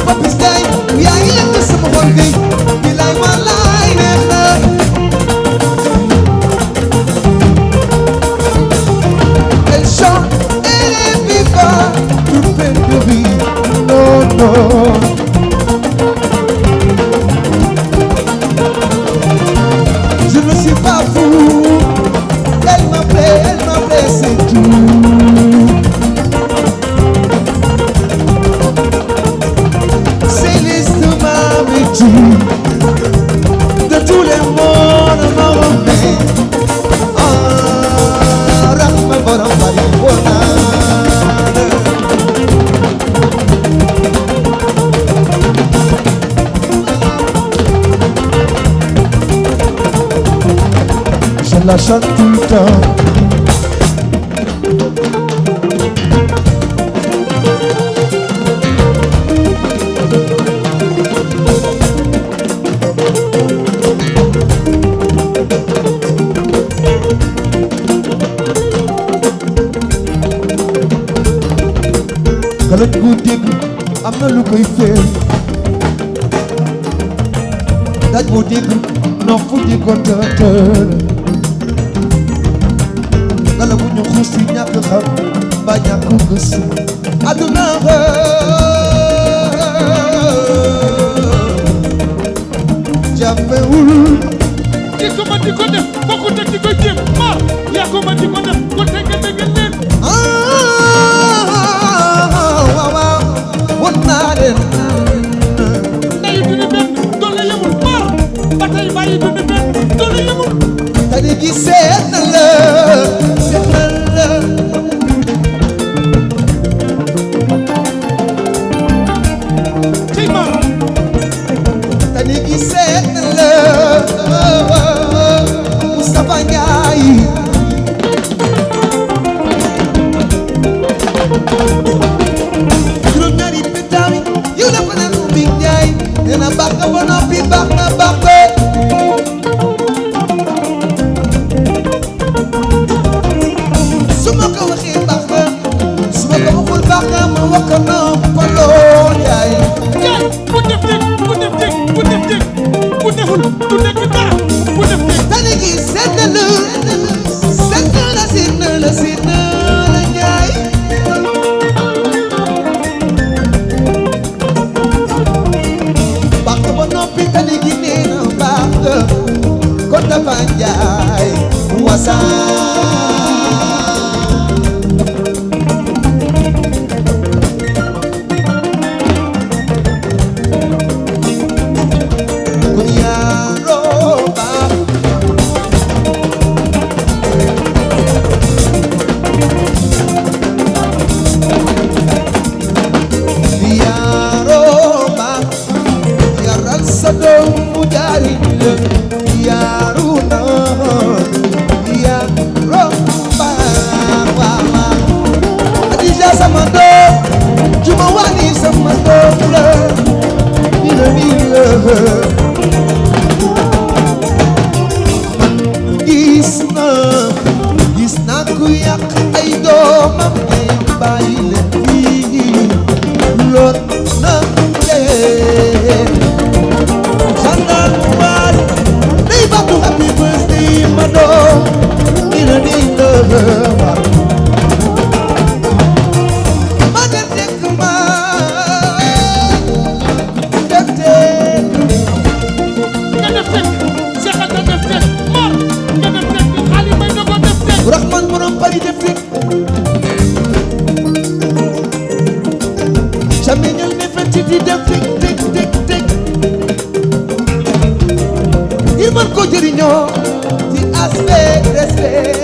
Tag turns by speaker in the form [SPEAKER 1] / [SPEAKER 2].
[SPEAKER 1] Papis Njaay yaa ngi yëngal sama xol bi bilaay walaay neex na elle chante elle vit pas tout peine de vie non non je ne suis pas fou elle m'a plaît c'est tout de tous les mondes m'enrobé rahma borom bari bonane je la chante tout le temps kala ku dégg am na lu koy feel daj bu dégg nopp di ko tëtël kala bu ñu xuus ci ñàkk xam ba ñàkk gëstu àdduna jàppewul
[SPEAKER 2] ki ko ma di ko def bokku teg di ko jéem maar yaa ko ma di ko def ko teg dëgg leen
[SPEAKER 1] won naa leen
[SPEAKER 2] ndeyu dund benn doole yemul maar ba tey bàyyi dund benn doole yemul
[SPEAKER 1] tani gi seet na la
[SPEAKER 2] cey maar
[SPEAKER 1] tani gi seet na la Moustapha Ndiaye juróom-ñaari pétaw yi yow la fa naan Oumy Ndiaye nee na baax nga ba noppi baax na baax ba su ma ko waxee baax nga su ma ko waxul baax nga ma wax ko noppaloo Ndiaye
[SPEAKER 2] yaay bu def dég bu def dég bu def dég bu deful du nekk dara bu def dég
[SPEAKER 1] tani gi seet na la seet na la seet na la seet na la Ndiaye baax nga ba noppi tani gi nee na baax nga kon dafa Ndiaye wasaan kon yaaroo baax yaaroo baax yaral sa doom mu jaariñ la yaaru na yaaroo baax waaw Adija sama doom Juma Wali sama doom la gis naa ku yàq ay doomam ay bàyyi leen fii lool na leen sandal waat day bàttu happy birthday ma doom dina di la ma dem dekk ma def dekk
[SPEAKER 2] nga def teg seexal nga def teg maar nga def teg xaalis may na ko def teg
[SPEAKER 1] Rahman borom Paris def dekk camiñal ne fetti di def dekk dekk dekk dekk ngir mën ko jëriñoo ci aspect respect